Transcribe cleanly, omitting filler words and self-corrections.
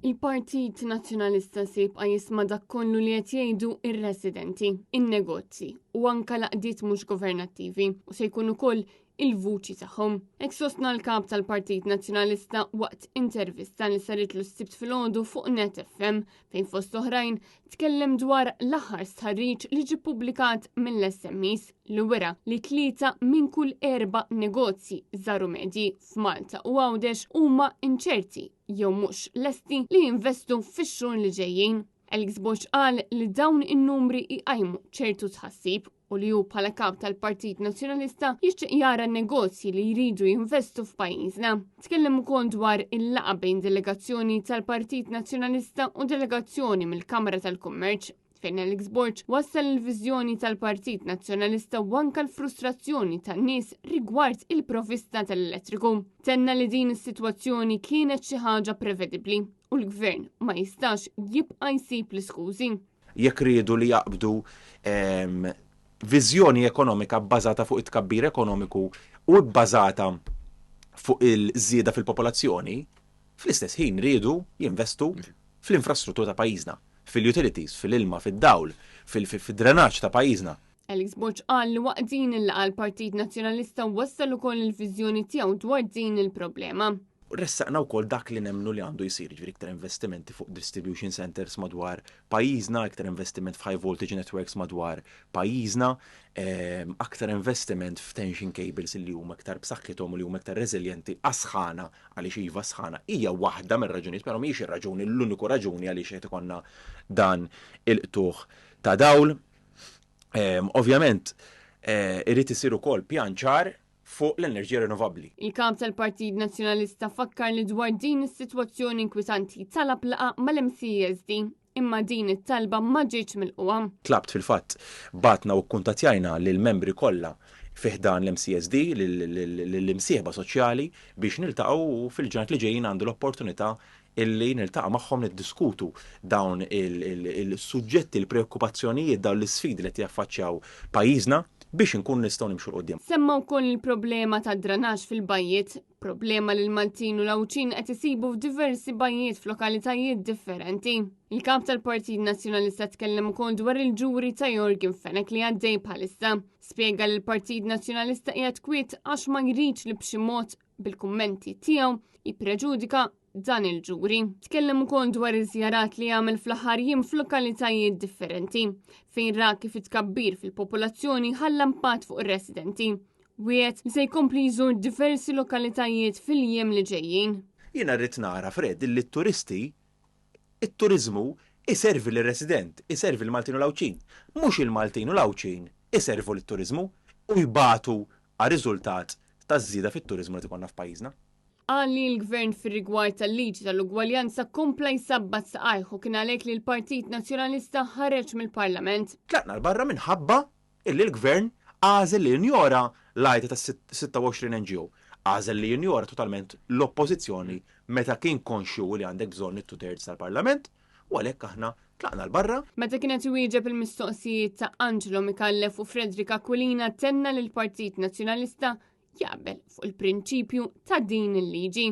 Il-Partit Nazzjonalista se jibqa' jisma' dak kollu li qed jgħidu ir-residenti, in-negozji u anka l-għaqdiet mhux governattivi u se jkun ukoll il-vuċi tagħhom. Hekk sostna l-kap tal-Partit Nazzjonalista waqt intervista li saritlu s-Sibt filgħodu fuq Net FM fejn fost oħrajn tkellem dwar l-aħħar stħarriġ li ġie ppubblikat mill-SMEs li wera li tlieta minn kull erba' negozji żgħar u medji f'Malta u Għawdex huma inċerti jew mhux lesti li jinvestu fix-xhur li ġejjin. Alex Borg qal li dawn in-numri jqajmu ċertu tħassib u li hu bħala kap tal-Partit Nazzjonalista jixtieq jara negozji li jridu jinvestu f'pajjiżna. Tkellem ukoll dwar il-laqgħa bejn delegazzjoni tal-Partit Nazzjonalista u delegazzjoni mill-Kamra tal-Kummerċ fejn Alex Borg wassal il-viżjoni tal-Partit Nazzjonalista u anka l-frustrazzjoni tan-nies rigward il-provista tal-elettriku. Tenna li din is-sitwazzjoni kienet xi ħaġa prevedibbli u l-gvern ma jistax jibqa' jsib l-iskużi. Jekk riedu li jaqbdu viżjoni ekonomika bbażata fuq it-tkabbir ekonomiku u bbażata fuq il-żieda fil-popolazzjoni, fl-istess ħin riedu jinvestu fl-infrastruttura ta' pajjiżna, fil-utilities, fil-ilma, fid-dawl, fid-drenaġġ ta' pajjiżna. Alex Borg qal li waqt din il-laqgħa l-Partit Nazzjonalista wassal ukoll il-viżjoni tiegħu dwar din il-problema. Ressaqna wkoll dak li nemmnu li għandu jsir, ġifieri iktar investimenti fuq distribution centers madwar pajjiżna, iktar investiment f'high voltage networks madwar pajjiżna, aktar investiment f'tension cables li huma iktar b'saħħithom u li huma iktar reżiljenti għas-sħana, għaliex iva s-sħana hija waħda mir-raġunijiet, però mhijiex ir-raġuni, l-uniku raġuni għaliex qed ikollna dan il-qtugħ ta' dawl. Ovvjament, irid isir ukoll pjan ċar fuq l-enerġija rinnovabbli. Il-kap tal-Partit Nazzjonalista fakkar li dwar din is-sitwazzjoni inkwitanti talab laqgħa mal-MCESD imma din it-talba ma ġietx milqugħa. Tlabt fil-fatt bgħatna u kkuntattjajna lill-membri kollha fi ħdan l-MCESD, lill-imsieħba soċjali biex niltaqgħu u fil-ġranet li ġejjin għandi l-opportunità illi niltaqa' magħhom niddiskutu dawn il-suġġetti, il-preokkupazzjonijiet, dawn l-isfidi li qed jaffaċċjaw pajjiżna biex inkunu nistgħu nimxu 'l quddiem. Semma wkoll il-problema tad-dranaġġ fil-bajjiet, problema li l-Maltin u l-Għawdxin qed isibu f'diversi bajjiet f'lokalitajiet differenti. Il-Kap tal-Partit Nazzjonalista tkellem ukoll dwar il-ġuri ta' Yorgen Fenech li għaddej bħalissa. Spjega li l-Partit Nazzjonalista qiegħed kwiet għax ma jridx li b'xi mod bil-kummenti tiegħu jippreġudika dan il-ġuri. Tkellem ukoll dwar iż-żjarat li għamel fl-aħħar jiem f'lokalitajiet differenti, fejn ra kif it-tkabbir fil-popolazzjoni ħalla impatt fuq ir-residenti. Wiegħed li se jkompli jżur diversi lokalitajiet fil-jiem li ġejjin. Jiena rrid nara, Fred, illi t-turisti, it-turiżmu iservi lir-resident, iservi l-Maltin u l-Għawdxin. Mhux il-Maltin u l-Għawdxin iservu lit-turiżmu u jbatu għar-riżultat taż-żieda fit-turiżmu li qed ikollna f'pajjiżna. Qal li l-Gvern fir-rigward tal-liġi tal-ugwaljanza kompla jsabbat saqajh u kien għalhekk li l-Partit Nazzjonalista ħareġ mill-Parlament. Tlaqna 'l barra minħabba illi l-Gvern għażel li jinjora l-għajta tas-26 NGO. Għażel li jinjora totalment l-Oppożizzjoni meta kien konxju li għandek bżonn it-two thirds tal-Parlament u għalhekk aħna tlaqna 'l barra. Meta kien qed iwieġeb il-mistoqsijiet ta' Angelo Micallef u Frederick Aquilina tenna li l-Partit Nazzjonalista jaqbel fuq il-prinċipju ta' din il-liġi.